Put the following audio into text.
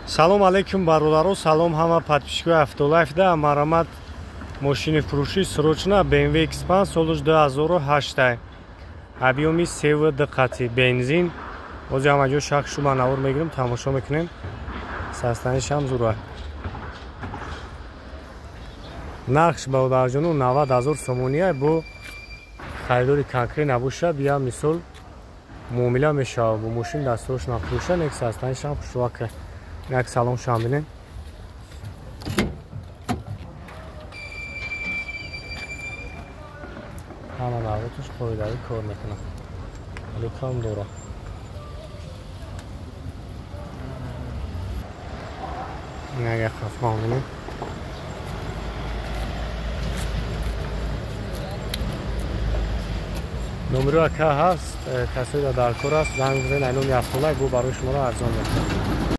Салом алейкум, бародаро, салом ҳама подписчикои Автолайфда. Марамат мошини фурӯшӣ срочно BMW X5 солш 2008, объёми 3,2 қати бензин. Бози ҳама ҷо шак шума навор мегирем, тамошо мекунем. Состоянишам зура. Нархш, бародарҷону, 90 ҳазор сомония. Бо харидори конкрет набошад, бия мисол муомила мешавад бо мошин дастрош нафурӯша, нек состоянишам хушвака. Як салон шам бинем. Ҳама навоташ қоидавӣ кор мекунад, люкам дора. Як хафма бинем. Номеро ака ҳаст, касое дар кор аст, занг бизанед, айноми Автолайф бо барои шуморо арзон мекунад.